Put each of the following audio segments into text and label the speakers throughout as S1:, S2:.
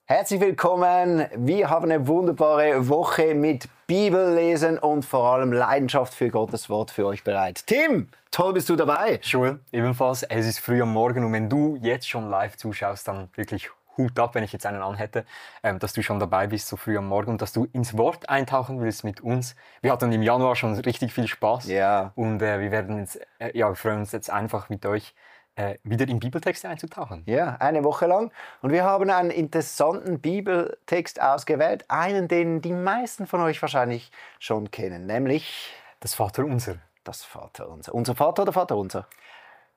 S1: Herzlich willkommen. Wir haben eine wunderbare Woche mit Bibellesen und vor allem Leidenschaft für Gottes Wort für euch bereit. Tim, toll bist du dabei.
S2: Joel, ebenfalls. Es ist früh am Morgen und wenn du jetzt schon live zuschaust, dann wirklich Hut ab, wenn ich jetzt einen anhätte, dass du schon dabei bist, so früh am Morgen und dass du ins Wort eintauchen willst mit uns. Wir hatten im Januar schon richtig viel Spaß und wir werden jetzt, wir freuen uns jetzt einfach mit euch wieder in Bibeltexte einzutauchen.
S1: Ja, eine Woche lang. Und wir haben einen interessanten Bibeltext ausgewählt, einen, den die meisten von euch wahrscheinlich schon kennen, nämlich
S2: das Vaterunser.
S1: Das Vaterunser. Unser Vater oder Vaterunser?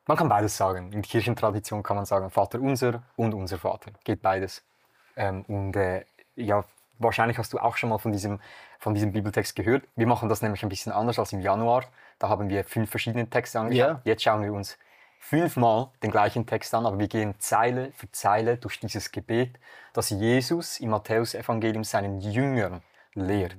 S2: Man kann beides sagen. In der Kirchentradition kann man sagen Vaterunser und unser Vater. Geht beides. Wahrscheinlich hast du auch schon mal von diesem Bibeltext gehört. Wir machen das nämlich ein bisschen anders als im Januar. Da haben wir 5 verschiedene Texte angeschaut.
S1: Ja.
S2: Jetzt schauen wir uns 5-mal den gleichen Text an, aber wir gehen Zeile für Zeile durch dieses Gebet, das Jesus im Matthäusevangelium seinen Jüngern lehrt.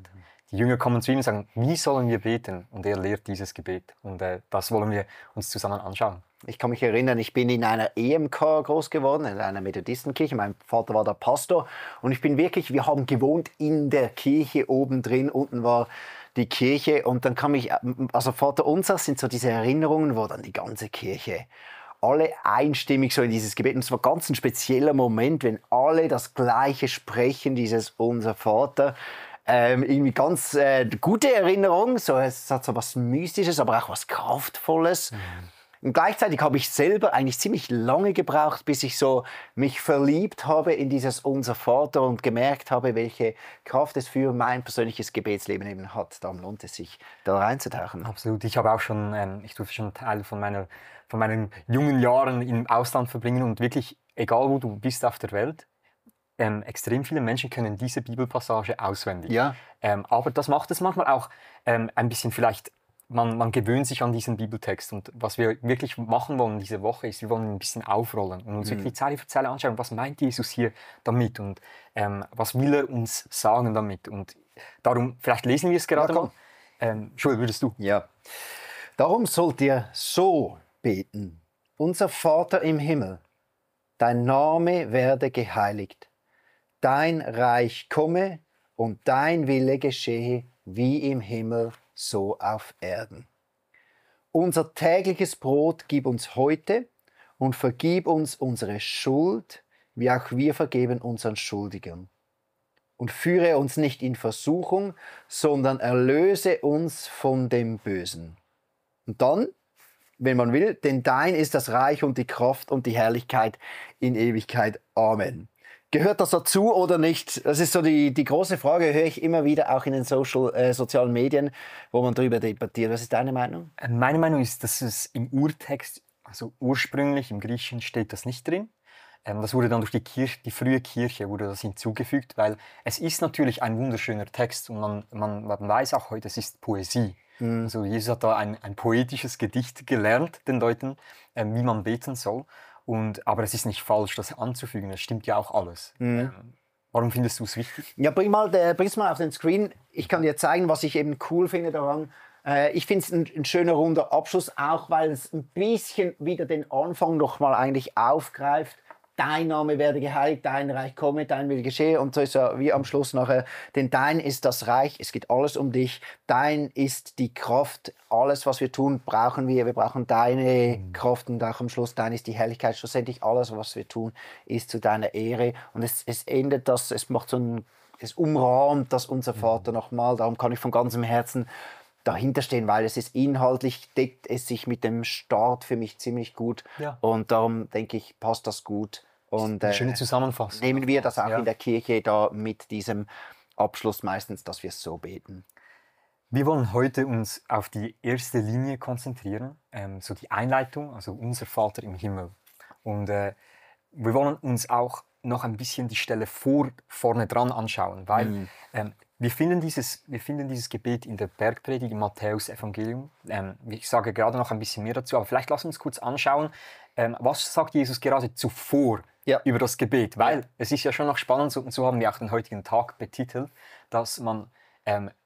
S2: Die Jünger kommen zu ihm und sagen, wie sollen wir beten? Und er lehrt dieses Gebet. Und das wollen wir uns zusammen anschauen.
S1: Ich kann mich erinnern, ich bin in einer EMK groß geworden, in einer Methodistenkirche. Mein Vater war der Pastor. Und wir haben gewohnt in der Kirche oben drin. Unten war die Kirche. Und dann Vater unser sind so diese Erinnerungen, wo dann die ganze Kirche, alle einstimmig so in dieses Gebet. Und es war ganz ein spezieller Moment, wenn alle das Gleiche sprechen, dieses Unser Vater. Irgendwie ganz gute Erinnerung, es hat so was Mystisches, aber auch was Kraftvolles. Und gleichzeitig habe ich selber eigentlich ziemlich lange gebraucht, bis ich so mich verliebt habe in dieses Unser Vater und gemerkt habe, welche Kraft es für mein persönliches Gebetsleben eben hat. Darum lohnt es sich, da reinzutauchen.
S2: Absolut. Ich habe auch schon, ich durfte schon Teil von meinen jungen Jahren im Ausland verbringen und wirklich, egal wo du bist auf der Welt, extrem viele Menschen können diese Bibelpassage auswendig.
S1: Ja.
S2: Aber das macht es manchmal auch ein bisschen vielleicht, man gewöhnt sich an diesen Bibeltext. Und was wir wirklich machen wollen diese Woche ist, wir wollen ihn ein bisschen aufrollen und uns wirklich Zeile für Zeile anschauen, was meint Jesus hier damit und was will er uns sagen damit. Und darum, vielleicht lesen wir es gerade mal. Joel, würdest du?
S1: Ja. Darum sollt ihr so beten. Unser Vater im Himmel, dein Name werde geheiligt. Dein Reich komme und dein Wille geschehe, wie im Himmel, so auf Erden. Unser tägliches Brot gib uns heute und vergib uns unsere Schuld, wie auch wir vergeben unseren Schuldigern. Und führe uns nicht in Versuchung, sondern erlöse uns von dem Bösen. Und dann, wenn man will, denn dein ist das Reich und die Kraft und die Herrlichkeit in Ewigkeit. Amen. Gehört das dazu oder nicht? Das ist so die große Frage, höre ich immer wieder auch in den sozialen Medien, wo man darüber debattiert. Was ist deine Meinung?
S2: Meine Meinung ist, dass es im Urtext, also ursprünglich im Griechischen, steht das nicht drin. Das wurde dann durch die frühe Kirche wurde das hinzugefügt, weil es ist natürlich ein wunderschöner Text und man weiß auch heute, es ist Poesie. Also Jesus hat da ein poetisches Gedicht gelernt, den Leuten, wie man beten soll. Aber es ist nicht falsch, das anzufügen. Es stimmt ja auch alles. Warum findest du es wichtig?
S1: Ja, bring's mal auf den Screen. Ich kann dir zeigen, was ich eben cool finde daran. Ich finde es ein schöner runder Abschluss, auch weil es ein bisschen wieder den Anfang noch mal eigentlich aufgreift. Dein Name werde geheiligt, dein Reich komme, dein Wille geschehe. Und so ist er wie am Schluss nachher. Denn dein ist das Reich, es geht alles um dich. Dein ist die Kraft, alles, was wir tun, brauchen wir. Wir brauchen deine Kraft und auch am Schluss, dein ist die Herrlichkeit. Schlussendlich alles, was wir tun, ist zu deiner Ehre. Und es endet das, es umrahmt das Unser Vater nochmal. Darum kann ich von ganzem Herzen dahinter stehen, weil es ist inhaltlich, deckt es sich mit dem Start für mich ziemlich gut. Ja. Und darum denke ich, passt das gut. Und
S2: eine schöne Zusammenfassung.
S1: Nehmen wir das auch in der Kirche da mit diesem Abschluss meistens, dass wir es so beten.
S2: Wir wollen heute uns auf die erste Linie konzentrieren, so die Einleitung, also unser Vater im Himmel. Und wir wollen uns auch noch ein bisschen die Stelle vorne dran anschauen, weil wir finden dieses Gebet in der Bergpredigt im Matthäusevangelium. Ich sage gerade noch ein bisschen mehr dazu, aber vielleicht lass uns kurz anschauen, was sagt Jesus gerade zuvor über das Gebet, weil es ist ja schon noch spannend, und so haben wir auch den heutigen Tag betitelt, dass man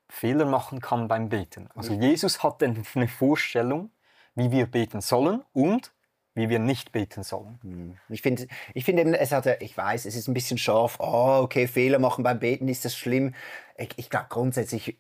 S2: Fehler machen kann beim Beten. Also Jesus hat eine Vorstellung, wie wir beten sollen und wie wir nicht beten sollen.
S1: Ich finde eben, ich weiß, es ist ein bisschen scharf. Oh, okay, Fehler machen beim Beten, ist das schlimm? Ich glaube grundsätzlich,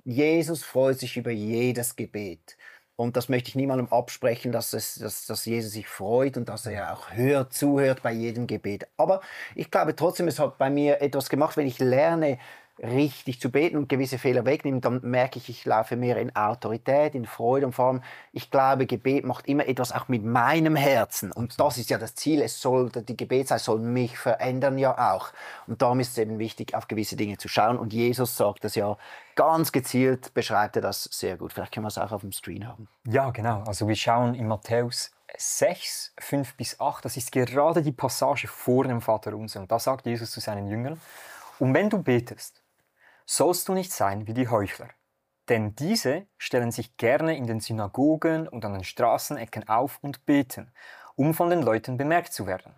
S1: Jesus freut sich über jedes Gebet. Und das möchte ich niemandem absprechen, dass Jesus sich freut und dass er auch zuhört bei jedem Gebet. Aber ich glaube trotzdem, es hat bei mir etwas gemacht, wenn ich lerne, richtig zu beten und gewisse Fehler wegnehmen, dann merke ich laufe mehr in Autorität, in Freude und vor allem, ich glaube, Gebet macht immer etwas auch mit meinem Herzen und das ist ja das Ziel, die Gebetszeit soll mich verändern ja auch und darum ist es eben wichtig, auf gewisse Dinge zu schauen und Jesus sagt das ja ganz gezielt, beschreibt er das sehr gut. Vielleicht können wir es auch auf dem Screen haben.
S2: Ja, genau. Also wir schauen in Matthäus 6, 5-8, das ist gerade die Passage vor dem Vaterunser und da sagt Jesus zu seinen Jüngern, und wenn du betest, sollst du nicht sein wie die Heuchler, denn diese stellen sich gerne in den Synagogen und an den Straßenecken auf und beten, um von den Leuten bemerkt zu werden.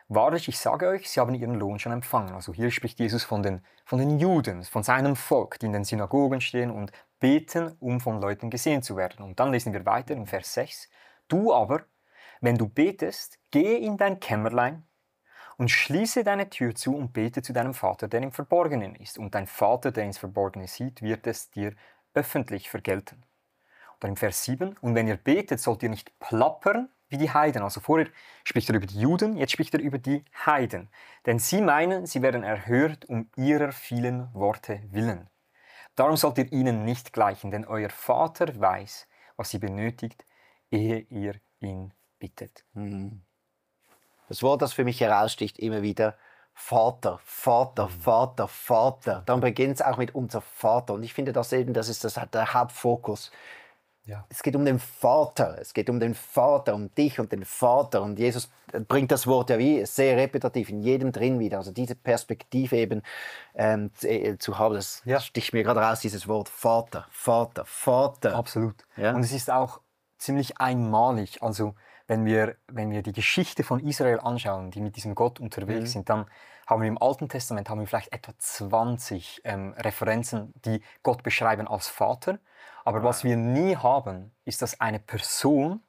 S2: Wahrlich, ich sage euch, sie haben ihren Lohn schon empfangen. Also hier spricht Jesus von den Juden, von seinem Volk, die in den Synagogen stehen und beten, um von Leuten gesehen zu werden. Und dann lesen wir weiter im Vers 6. Du aber, wenn du betest, gehe in dein Kämmerlein, und schließe deine Tür zu und bete zu deinem Vater, der im Verborgenen ist. Und dein Vater, der ins Verborgene sieht, wird es dir öffentlich vergelten. Und dann im Vers 7, und wenn ihr betet, sollt ihr nicht plappern wie die Heiden. Also vorher spricht er über die Juden, jetzt spricht er über die Heiden. Denn sie meinen, sie werden erhört um ihrer vielen Worte willen. Darum sollt ihr ihnen nicht gleichen, denn euer Vater weiß, was ihr benötigt, ehe ihr ihn bittet.
S1: Das Wort, das für mich heraussticht, immer wieder Vater, Vater, Vater, Vater. Dann beginnt es auch mit unser Vater. Und ich finde das ist der Hauptfokus.
S2: Ja.
S1: Es geht um den Vater. Es geht um den Vater, um dich und den Vater. Und Jesus bringt das Wort ja wie sehr repetitiv in jedem drin wieder. Also diese Perspektive eben zu haben, das sticht mir gerade raus, dieses Wort Vater, Vater, Vater.
S2: Absolut.
S1: Ja?
S2: Und es ist auch ziemlich einmalig. Also wenn wir die Geschichte von Israel anschauen, die mit diesem Gott unterwegs sind, dann haben wir im Alten Testament vielleicht etwa 20 Referenzen, die Gott beschreiben als Vater. Aber was wir nie haben, ist, dass eine Person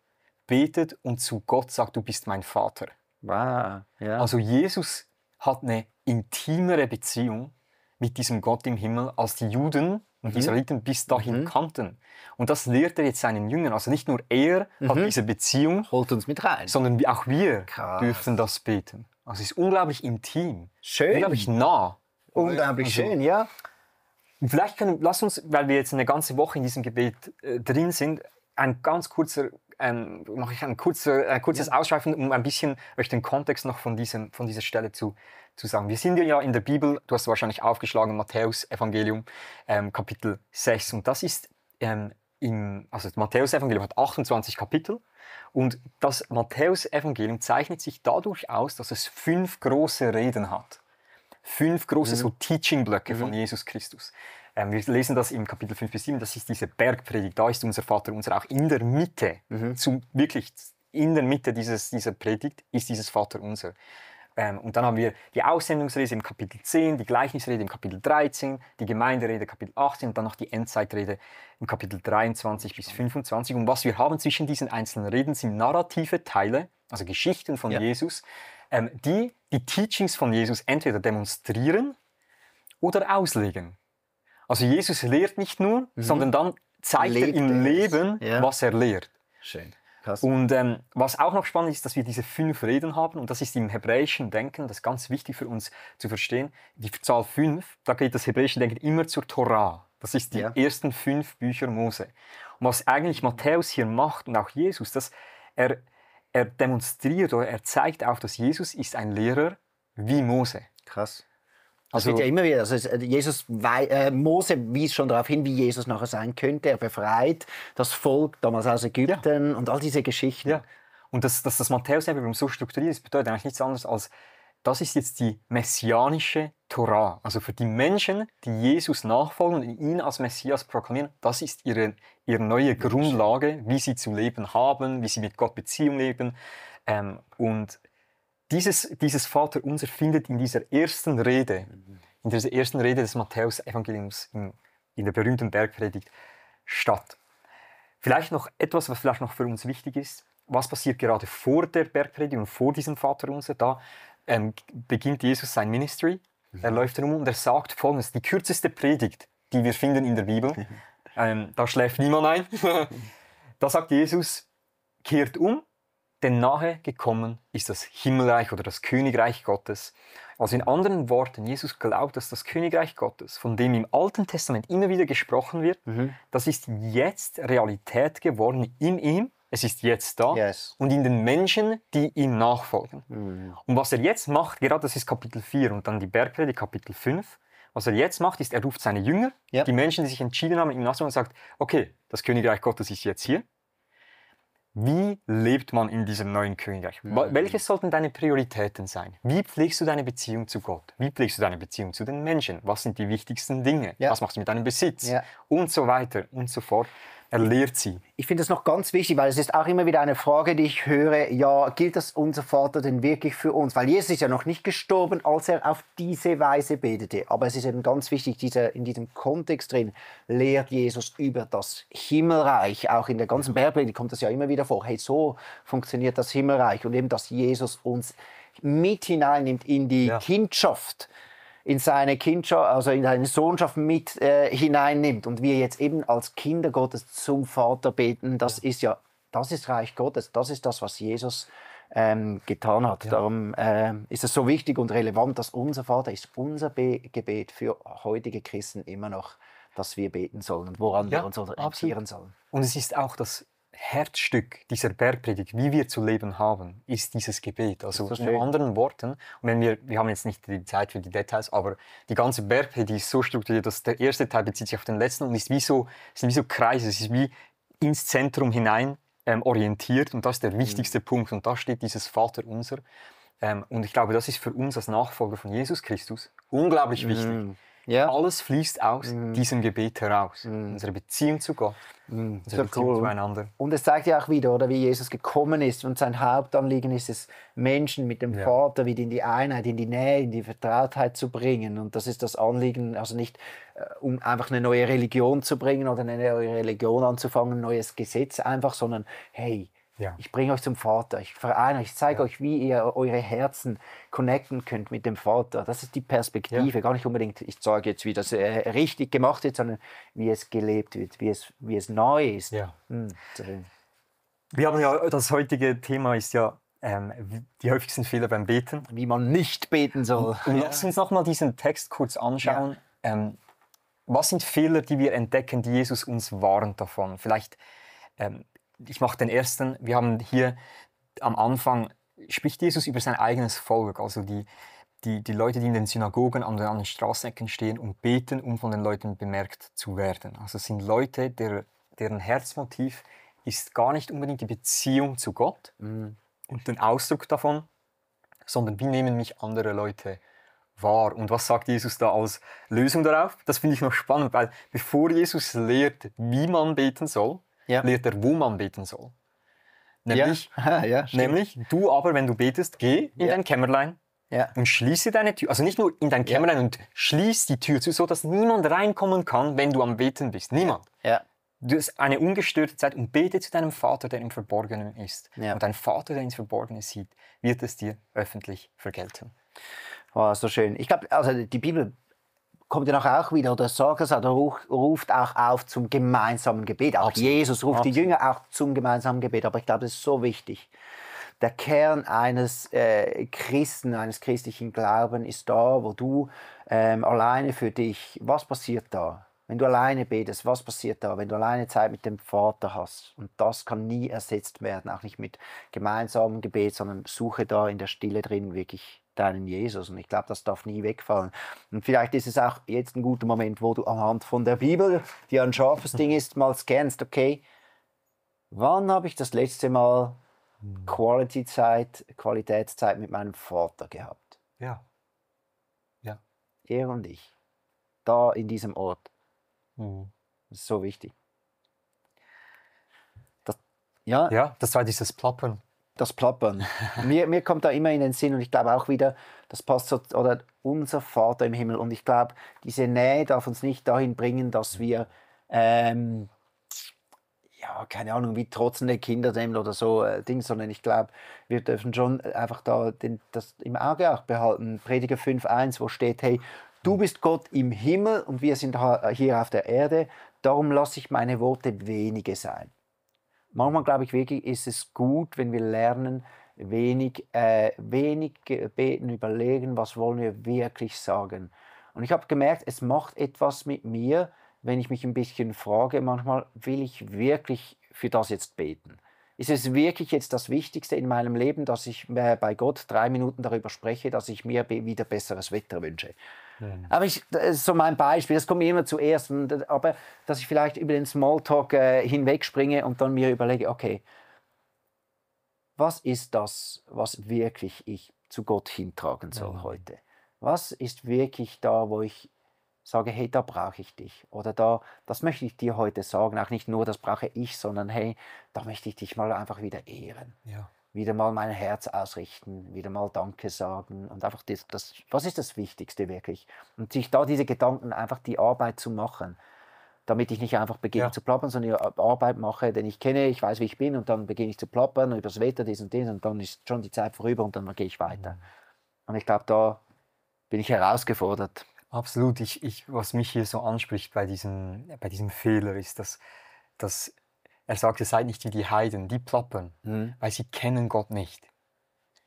S2: betet und zu Gott sagt, du bist mein Vater.
S1: Wow. Ja.
S2: Also Jesus hat eine intimere Beziehung mit diesem Gott im Himmel, als die Juden und die Israeliten bis dahin kannten. Und das lehrt er jetzt seinen Jüngern. Also nicht nur er hat diese Beziehung,
S1: Holt uns mit rein.
S2: sondern auch wir
S1: Krass.
S2: dürfen das beten. Also es ist unglaublich intim,
S1: Schön.
S2: unglaublich nah.
S1: Unglaublich schön, ja.
S2: Vielleicht lass uns, weil wir jetzt eine ganze Woche in diesem Gebet drin sind, mache ich ein kurzes Ausschweifen, um ein bisschen euch den Kontext noch von dieser Stelle zu sagen. Wir sind ja in der Bibel, du hast wahrscheinlich aufgeschlagen, Matthäus Evangelium, Kapitel 6. Und das ist, das Matthäus Evangelium hat 28 Kapitel. Und das Matthäus Evangelium zeichnet sich dadurch aus, dass es 5 große Reden hat. 5 große so Teaching-Blöcke von Jesus Christus. Wir lesen das im Kapitel 5-7, das ist diese Bergpredigt, da ist unser Vater unser auch in der Mitte, wirklich in der Mitte dieser Predigt ist dieses Vater unser. Und dann haben wir die Aussendungsrede im Kapitel 10, die Gleichnisrede im Kapitel 13, die Gemeinderede Kapitel 18 und dann noch die Endzeitrede im Kapitel 23 bis 25. Und was wir haben zwischen diesen einzelnen Reden sind narrative Teile, also Geschichten von Jesus, die Teachings von Jesus entweder demonstrieren oder auslegen. Also Jesus lehrt nicht nur, sondern dann zeigt er im Leben, was er lehrt.
S1: Schön. Krass.
S2: Und was auch noch spannend ist, dass wir diese 5 Reden haben und das ist im hebräischen Denken, das ist ganz wichtig für uns zu verstehen, die Zahl 5, da geht das hebräische Denken immer zur Torah. Das ist die ersten 5 Bücher Mose. Und was eigentlich Matthäus hier macht und auch Jesus, dass er demonstriert oder er zeigt auf, dass Jesus ist ein Lehrer wie Mose.
S1: Krass. Das wird ja immer wieder, Mose wies schon darauf hin, wie Jesus nachher sein könnte. Er befreit das Volk damals aus Ägypten und all diese Geschichten.
S2: Ja. Und dass das Matthäus-Evangelium so strukturiert ist, bedeutet eigentlich nichts anderes als, das ist jetzt die messianische Torah. Also für die Menschen, die Jesus nachfolgen und ihn als Messias proklamieren, das ist ihre neue Grundlage, wie sie zu leben haben, wie sie mit Gott Beziehung leben. Und dieses Vaterunser findet in dieser ersten Rede, des Matthäus-Evangeliums in der berühmten Bergpredigt statt. Vielleicht noch etwas, was vielleicht noch für uns wichtig ist. was passiert gerade vor der Bergpredigt und vor diesem Vaterunser? Da beginnt Jesus sein Ministry. Er läuft herum und er sagt Folgendes, die kürzeste Predigt, die wir finden in der Bibel. Da schläft niemand ein. Da sagt Jesus, kehrt um, denn nahe gekommen ist das Himmelreich oder das Königreich Gottes. Also in anderen Worten, Jesus glaubt, dass das Königreich Gottes, von dem im Alten Testament immer wieder gesprochen wird, das ist jetzt Realität geworden in ihm. Es ist jetzt da und in den Menschen, die ihm nachfolgen. Und was er jetzt macht, gerade das ist Kapitel 4 und dann die Bergpredigt, Kapitel 5, was er jetzt macht, ist, er ruft seine Jünger, die Menschen, die sich entschieden haben, ihm nachzufolgen, und sagt, okay, das Königreich Gottes ist jetzt hier. Wie lebt man in diesem neuen Königreich? Welche sollten deine Prioritäten sein? Wie pflegst du deine Beziehung zu Gott? Wie pflegst du deine Beziehung zu den Menschen? Was sind die wichtigsten Dinge? Was machst du mit deinem Besitz? Und so weiter und so fort. Er lehrt sie.
S1: Ich finde das noch ganz wichtig, weil es ist auch immer wieder eine Frage, die ich höre, ja, gilt das unser Vater denn wirklich für uns? Weil Jesus ist ja noch nicht gestorben, als er auf diese Weise betete. Aber es ist eben ganz wichtig, in diesem Kontext drin lehrt Jesus über das Himmelreich. Auch in der ganzen Bergpredigt kommt das ja immer wieder vor. Hey, so funktioniert das Himmelreich. Und eben, dass Jesus uns mit hineinnimmt in die Kindschaft, in seine Kindschaft, also in seine Sohnschaft mit hineinnimmt und wir jetzt eben als Kinder Gottes zum Vater beten, das ist Reich Gottes, das ist das, was Jesus getan hat. Darum ist es so wichtig und relevant, dass unser Vater ist unser Gebet für heutige Christen immer noch, dass wir beten sollen und woran wir uns orientieren sollen.
S2: Und es ist auch das Herzstück dieser Bergpredigt, wie wir zu leben haben, ist dieses Gebet. Also in anderen Worten, und wir haben jetzt nicht die Zeit für die Details, aber die ganze Bergpredigt ist so strukturiert, dass der erste Teil bezieht sich auf den letzten und ist es sind wie so Kreise, es ist wie ins Zentrum hinein orientiert und das ist der wichtigste Punkt und da steht dieses Vaterunser. Und ich glaube, das ist für uns als Nachfolger von Jesus Christus unglaublich wichtig. Alles fließt aus diesem Gebet heraus. Unsere Beziehung zu Gott, unsere Beziehung zueinander.
S1: Und es zeigt ja auch wieder, oder, wie Jesus gekommen ist und sein Hauptanliegen ist es, Menschen mit dem Vater wieder in die Einheit, in die Nähe, in die Vertrautheit zu bringen. Und das ist das Anliegen, also nicht um einfach eine neue Religion zu bringen oder eine neue Religion anzufangen, ein neues Gesetz einfach, sondern hey, ich bringe euch zum Vater, ich vereine euch, ich zeige euch, wie ihr eure Herzen connecten könnt mit dem Vater. Das ist die Perspektive, gar nicht unbedingt, ich sage jetzt, wie das richtig gemacht wird, sondern wie es gelebt wird, wie es neu ist.
S2: Wir haben ja, das heutige Thema ist ja die häufigsten Fehler beim Beten.
S1: Wie man nicht beten soll.
S2: Und lass uns nochmal diesen Text kurz anschauen. Was sind Fehler, die wir entdecken, die Jesus uns warnt davon? Vielleicht ich mache den ersten. Wir haben hier am Anfang, spricht Jesus über sein eigenes Volk, also die Leute, die in den Synagogen an den Straßenecken stehen und beten, um von den Leuten bemerkt zu werden. Also es sind Leute, deren Herzmotiv ist gar nicht unbedingt die Beziehung zu Gott und den Ausdruck davon, sondern wie nehmen mich andere Leute wahr. Und was sagt Jesus da als Lösung darauf? Das finde ich noch spannend, weil bevor Jesus lehrt, wie man beten soll, lehrt er, wo man beten soll. Nämlich, nämlich, du aber, wenn du betest, geh in dein Kämmerlein und schließe deine Tür. Also nicht nur in dein Kämmerlein und schließ die Tür zu, sodass niemand reinkommen kann, wenn du am Beten bist. Niemand. Du hast eine ungestörte Zeit und bete zu deinem Vater, der im Verborgenen ist. Und dein Vater, der ins Verborgene sieht, wird es dir öffentlich vergelten.
S1: Oh, so schön. Ich glaube, also die Bibel kommt ja nachher auch wieder, oder sagt es, oder ruft auch auf zum gemeinsamen Gebet. Auch Jesus ruft die Jünger auch zum gemeinsamen Gebet. Aber ich glaube, das ist so wichtig. Der Kern eines Christen, eines christlichen Glaubens ist da, wo du alleine für dich, was passiert da? Wenn du alleine betest, was passiert da? Wenn du alleine Zeit mit dem Vater hast. Und das kann nie ersetzt werden, auch nicht mit gemeinsamem Gebet, sondern suche da in der Stille drin wirklich deinen Jesus. Und ich glaube, das darf nie wegfallen. Und vielleicht ist es auch jetzt ein guter Moment, wo du anhand von der Bibel, die ein scharfes Ding ist, mal scannst, okay, wann habe ich das letzte Mal Qualitätszeit mit meinem Vater gehabt?
S2: Ja.
S1: Er und ich. Da in diesem Ort. Das ist so wichtig.
S2: Das war dieses Plappern.
S1: Das Plappern. mir kommt da immer in den Sinn und ich glaube auch wieder, das passt so, oder unser Vater im Himmel. Und ich glaube, diese Nähe darf uns nicht dahin bringen, dass wir ja, keine Ahnung, wie trotzende Kinder nehmen oder so Ding, sondern ich glaube, wir dürfen schon einfach da das im Auge auch behalten. Prediger 5,1, wo steht, hey, du bist Gott im Himmel und wir sind hier auf der Erde, darum lasse ich meine Worte wenige sein. Manchmal, glaube ich, wirklich ist es gut, wenn wir lernen, wenig beten, überlegen, was wollen wir wirklich sagen. Und ich habe gemerkt, es macht etwas mit mir, wenn ich mich ein bisschen frage, manchmal will ich wirklich für das jetzt beten. Ist es wirklich jetzt das Wichtigste in meinem Leben, dass ich bei Gott 3 Minuten darüber spreche, dass ich mir wieder besseres Wetter wünsche? Aber das ist so mein Beispiel, das kommt mir immer zuerst. Aber dass ich vielleicht über den Smalltalk hinwegspringe und dann mir überlege, okay, was ist das, was wirklich ich zu Gott hintragen soll heute? Was ist wirklich da, wo ich sage, hey, da brauche ich dich. Oder da, das möchte ich dir heute sagen. Auch nicht nur, das brauche ich, sondern hey, da möchte ich dich mal einfach wieder ehren.
S2: Ja.
S1: Wieder mal mein Herz ausrichten, wieder mal Danke sagen und einfach was ist das Wichtigste wirklich? Und sich da diese Gedanken, einfach die Arbeit zu machen, damit ich nicht einfach beginne zu plappern, sondern die Arbeit mache, denn ich kenne, ich weiß, wie ich bin und dann beginne ich zu plappern über das Wetter, dies und dann ist schon die Zeit vorüber und dann gehe ich weiter. Und ich glaube, da bin ich herausgefordert.
S2: Absolut. Was mich hier so anspricht bei diesem Fehler ist, dass er sagt, ihr seid nicht wie die Heiden, die plappern, weil sie kennen Gott nicht.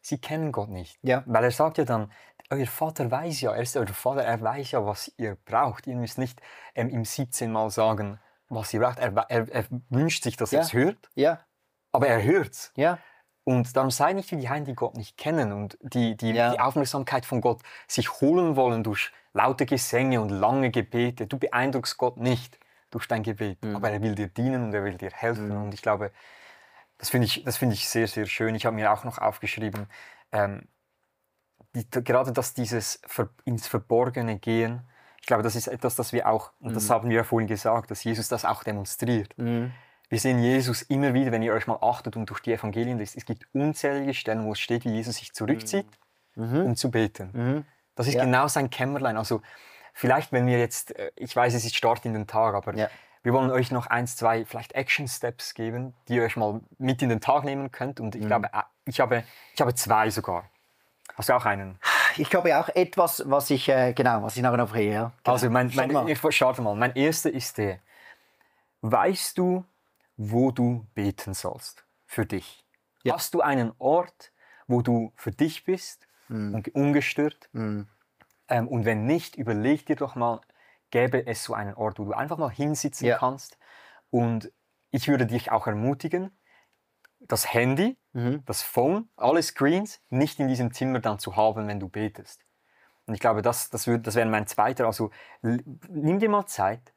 S2: Sie kennen Gott nicht.
S1: Ja.
S2: Weil er sagt ja dann, euer Vater weiß ja, er weiß ja, was ihr braucht. Ihr müsst nicht ihm 17 Mal sagen, was ihr braucht. Er wünscht sich, dass er es hört, aber er hört's.
S1: Ja.
S2: Und darum sei nicht wie die Heiden, die Gott nicht kennen und die Aufmerksamkeit von Gott sich holen wollen durch laute Gesänge und lange Gebete. Du beeindruckst Gott nicht durch dein Gebet, aber er will dir dienen und er will dir helfen. Und ich glaube, das finde ich sehr, sehr schön. Ich habe mir auch noch aufgeschrieben, gerade dass dieses ins Verborgene gehen, ich glaube, das ist etwas, das wir auch, und das haben wir ja vorhin gesagt, dass Jesus das auch demonstriert. Wir sehen Jesus immer wieder, wenn ihr euch mal achtet und durch die Evangelien liest, es gibt unzählige Stellen, wo es steht, wie Jesus sich zurückzieht, um zu beten. Das ist genau sein Kämmerlein. Also vielleicht, wenn wir jetzt, ich weiß, es ist Start in den Tag, aber wir wollen euch noch 1, 2 vielleicht Action-Steps geben, die ihr euch mal mit in den Tag nehmen könnt. Und ich glaube, ich habe 2 sogar. Hast du auch einen?
S1: Ich habe auch etwas, was ich nachher noch bringe. Ja. Genau.
S2: Also ich starte mal. Mein erster ist der. Weißt du, wo du beten sollst für dich? Ja. Hast du einen Ort, wo du für dich bist und ungestört? Und wenn nicht, überleg dir doch mal, gäbe es so einen Ort, wo du einfach mal hinsitzen kannst. Und ich würde dich auch ermutigen, das Handy, das Phone, alle Screens nicht in diesem Zimmer dann zu haben, wenn du betest. Und ich glaube, das wäre mein zweiter. Also nimm dir mal Zeit,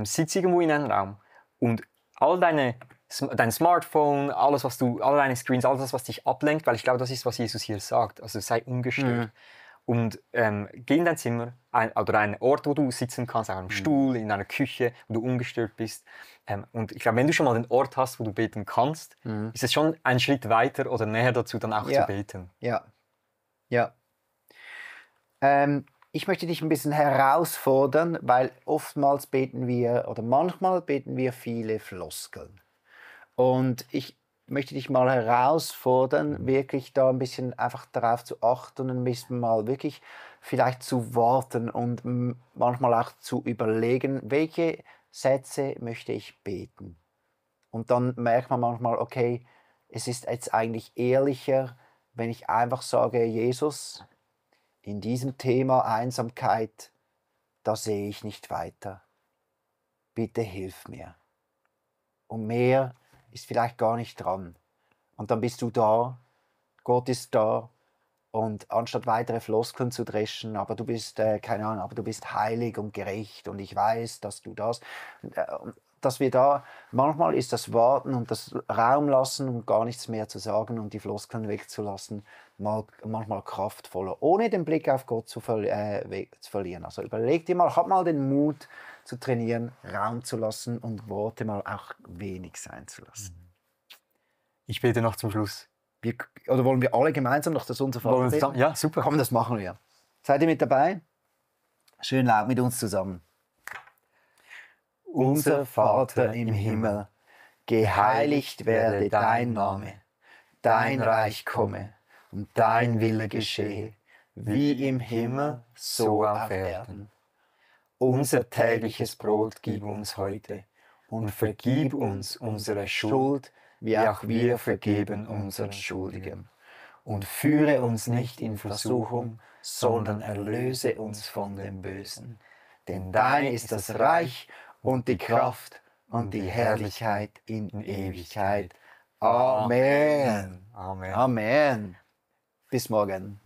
S2: sitz irgendwo in einem Raum und dein Smartphone, alle deine Screens, alles das, was dich ablenkt, weil ich glaube, das ist, was Jesus hier sagt. Also sei ungestört. Und geh in dein Zimmer oder einen Ort, wo du sitzen kannst, auf einem Stuhl, in einer Küche, wo du ungestört bist. Und ich glaube, wenn du schon mal den Ort hast, wo du beten kannst, ist es schon ein Schritt weiter oder näher dazu, dann auch zu beten.
S1: Ja. Ich möchte dich ein bisschen herausfordern, weil oftmals manchmal beten wir viele Floskeln. Und ich möchte dich mal herausfordern, wirklich da ein bisschen einfach darauf zu achten und ein bisschen mal wirklich vielleicht zu warten und manchmal auch zu überlegen, welche Sätze möchte ich beten. Und dann merkt man manchmal, okay, es ist jetzt eigentlich ehrlicher, wenn ich einfach sage, Jesus, in diesem Thema Einsamkeit, da sehe ich nicht weiter. Bitte hilf mir. Und mehr ist vielleicht gar nicht dran. Und dann bist du da, Gott ist da und anstatt weitere Floskeln zu dreschen, aber du bist, keine Ahnung, aber du bist heilig und gerecht und ich weiß, dass du das, dass wir da, manchmal ist das Warten und das Raum lassen und gar nichts mehr zu sagen und die Floskeln wegzulassen, manchmal kraftvoller, ohne den Blick auf Gott zu verlieren. Also überleg dir mal, hab mal den Mut zu trainieren, Raum zu lassen und Worte mal auch wenig sein zu lassen.
S2: Ich bete noch zum Schluss.
S1: Oder wollen wir alle gemeinsam noch das Unser Vater beten?
S2: Ja, super.
S1: Komm, das machen wir. Seid ihr mit dabei? Schön laut mit uns zusammen. Unser Vater im Himmel, geheiligt werde dein Name, dein Reich komme und dein Wille geschehe, wie im Himmel, so auf Erden. Unser tägliches Brot gib uns heute und vergib uns unsere Schuld, wie auch wir vergeben unseren Schuldigen. Und führe uns nicht in Versuchung, sondern erlöse uns von dem Bösen. Denn dein ist das Reich und die Kraft und die Herrlichkeit in Ewigkeit. Amen.
S2: Amen.
S1: Amen. Bis morgen.